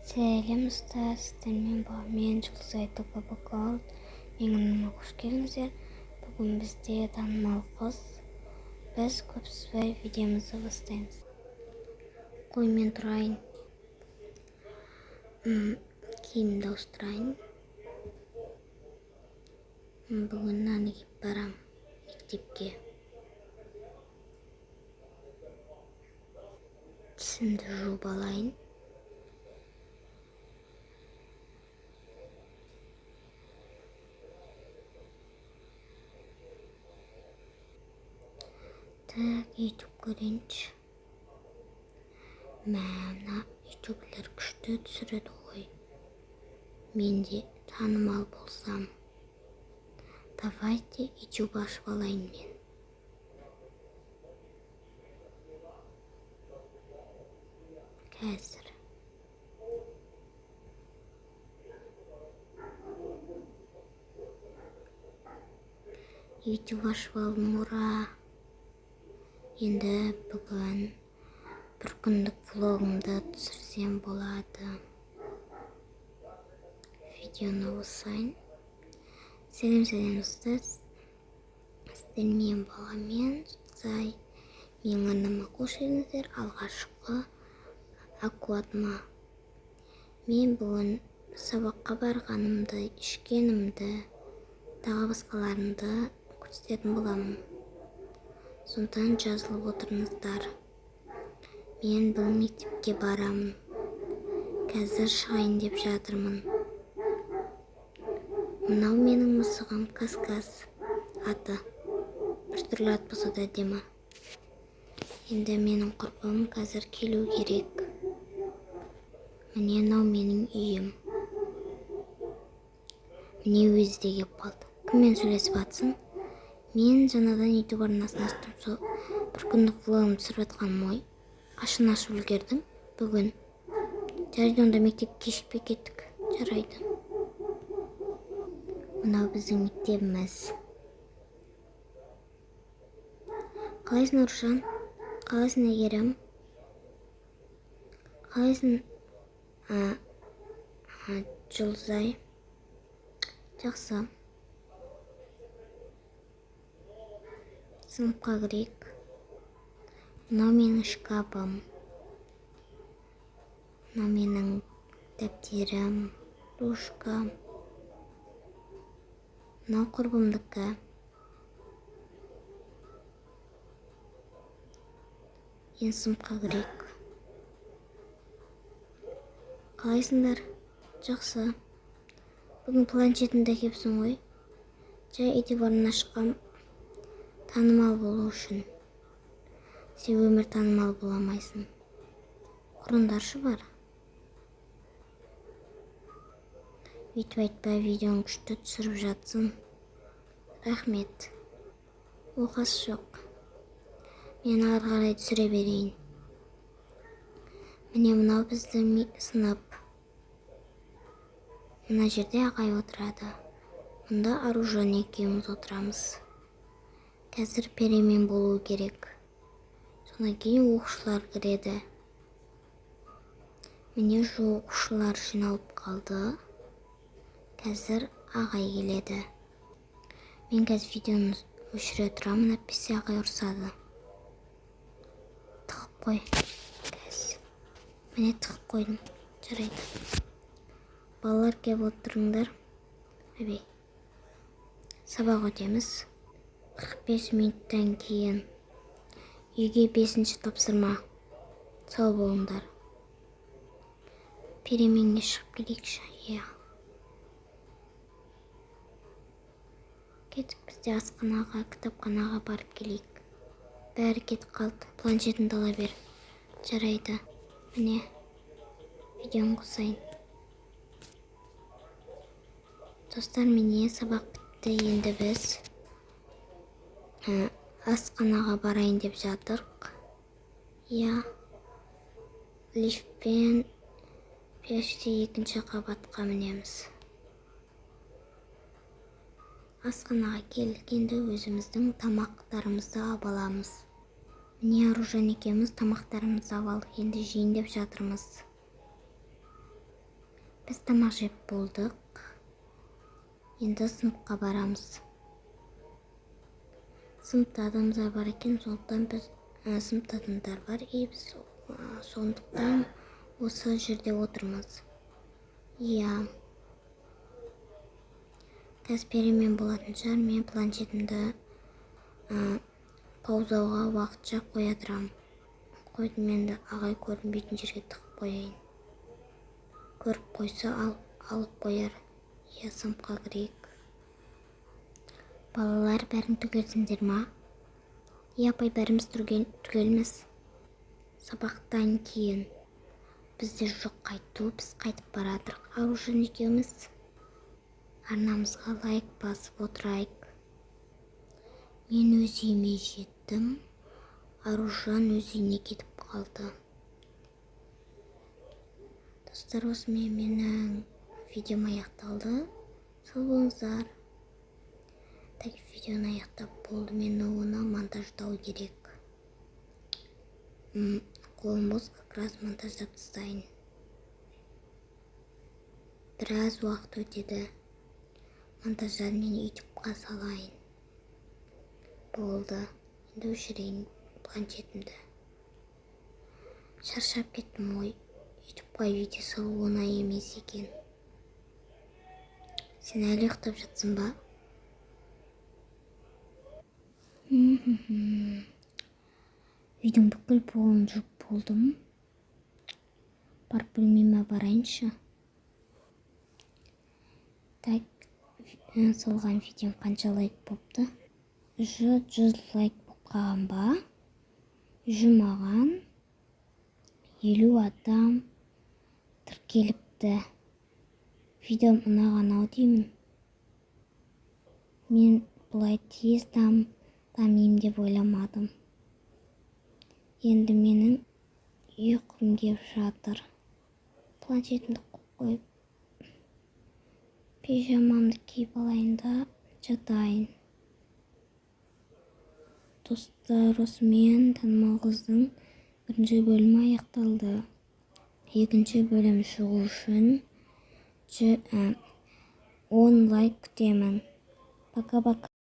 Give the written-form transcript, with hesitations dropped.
Сәлем, достар! Сіздермен мен, Жұлдызай Тобокол. Менің арнама қош келдіңіздер. Бүгін бізде танымал қыз. Біз көп созбай видеомызды бастаймыз. Қой, мен тұрайын. Киімді ауыстырайын. Бүгін мынаны киіп барам мектепке. Тісімді жуып алайын. Так, ютуб көрейінші. Мә, мына ютуберлер күшті түсіреді ғой. Мен де танымал болсам. Давайте ютуб ашып алайын мен. Қазір. Ютуб ашып алдым, ура! Енді бүгін бір күндік влогымды түсірсем болады. Видеоны қосайын. Сәлем, сәлем, достар! Сіздермен баламен Жұлдызай. Менің арнама қош келдіңіздер. Алғашқы аккаунтыма. Мен бүгін сабаққа барғанымды, ішкенімді, тағы басқаларымды көрсететін боламын. Сондықтан жазылып отырыңыздар. Мен бүгін мектепке барамын. Қазір шығайын деп жатырмын. Мынау менің мысығым Каскас аты. Біртүрлі ат болса да әдемі. Енді менің құрбым қазір келу керек. Міне, мынау менің үйім. Міне, өзі де келіп қалды. Кіммен сөйлесіп жатсың? Мен жаңадан ютуб арнасын аштым, сол бір күндік влогымды түсіріп жатқаным ғой. Қашан ашып үлгердің? Бүгін. Жарайды, онда мектепке кешікпей кеттік. Жарайды. Мынау біздің мектебіміз. Қалайсың, Аружан? Қалайсың, Әйгерім? Қалайсың, Жұлдызай? Жақсы. Сыныпқа кірейік. Мынау менің шкафым. Мынау менің дәптерім, ручка. Мынау құрбымдікі. Енді сыныпқа кірейік. Қалайсыңдар? Жақсы. Бүгін планшетіңді әкепсің ғой. Жай ютуб арна ашқам, танымал болу үшін. Сен өмір танымал бола алмайсың. Құрыңдаршы бар. Өйтіп айтпа, видеоны күшті түсіріп жатсың. Рахмет. Оқасы жоқ. Мен ары қарай түсіре берейін. Міне, мынау біздің сынып. Мына жерде ағай отырады. Мұнда Аружан екеуміз отырамыз. Қазір перемен болу керек. Содан кейін оқушылар кіреді. Міне, оқушылар жиналып қалды. Қазір ағай келеді. Мен қазір видеоны өшіре тұрамын, әйтпесе ағай ұрсады. Тығып қой. Қазір. Міне, тығып қойдым. Жарайды. Балалар, келіп отырыңдар. Әбей. Сабақ өтеміз. 45 минуттан кейін үйге 5-ші тапсырма. Сау болыңдар. Переменге шығып келейікші. Иә. Кеттік, бізде асханаға, кітапханаға барып келейік. Бәрі кетіп қалды. Планшетіңді ала бер. Жарайды. Міне, видеоны қосайын. Достар, міне, сабақ бітті. Енді біз асханаға барайын деп жатырық. Иә. Лифтпен періште 2-ші қабатқа мінеміз. Асханаға келдік, енді өзіміздің тамақтарымызды алып аламыз. Міне, Аружан екеуміз тамақтарымызды алып алдық, енді жейін деп жатырмыз. Біз тамақ жеп болдық, енді сыныпқа барамыз. Сыныпта адамдар бар екен, сондықтан біз сыныпта адамдар бар и біз сондықтан осы жерде отырмыз. Иә, қазір перемен болатын шығар. Мен планшетімді паузаға уақытша қоя тұрамын. Қойдым. Енді ағай көрінбейтін жерге тығып қояйын. Көріп қойса, алып қояр. Иә, сыныпқа кірейік. Балалар, бәрің түгелсіңдер ма? Иә, апай, бәріміз түгелміз. Сабақтан кейін бізде жоқ қайту, біз қайтып бара жатырық Аружан екеуміз. Арнамызға лайк басып отырайық. Мен өз үйіме жеттім, Аружан өз үйіне кетіп қалды. Достар, осымен менің видеом аяқталды. Сау болыңыздар. Так, видеоны аяқтап болды. Мен оны монтаждау керек. Қолым бос, как раз монтаждап тастайын. Біраз уақыт өтеді. Монтаждарын мен Ютубқа салайын. Болды, енді өшірейін планшетімді. Шаршап кеттім ғой. Ютубқа видео салу оңай емес екен. Сен әлі ұйықтап жатсың ба? Үйдің бүкіл полын жуып болдым. Барып бөлмеме барайыншы. Так, салған видеом қанша лайк болыпты? Уже 100 лайк болып қалған ба? Уже маған 50 адам тіркеліпті. Видеом ұнаған ау деймін. Мен бұлай тез дамимын деп ойламадым. Енді менің ұйқым кеп жатыр. Планшетімді қойып, пижамамды киіп алайын да жатайын. Достар, осымен «Танымал қыздың» бірінші бөлімі аяқталды. Екінші бөлім шығу үшін 10 лайк күтемін. Пока, пока.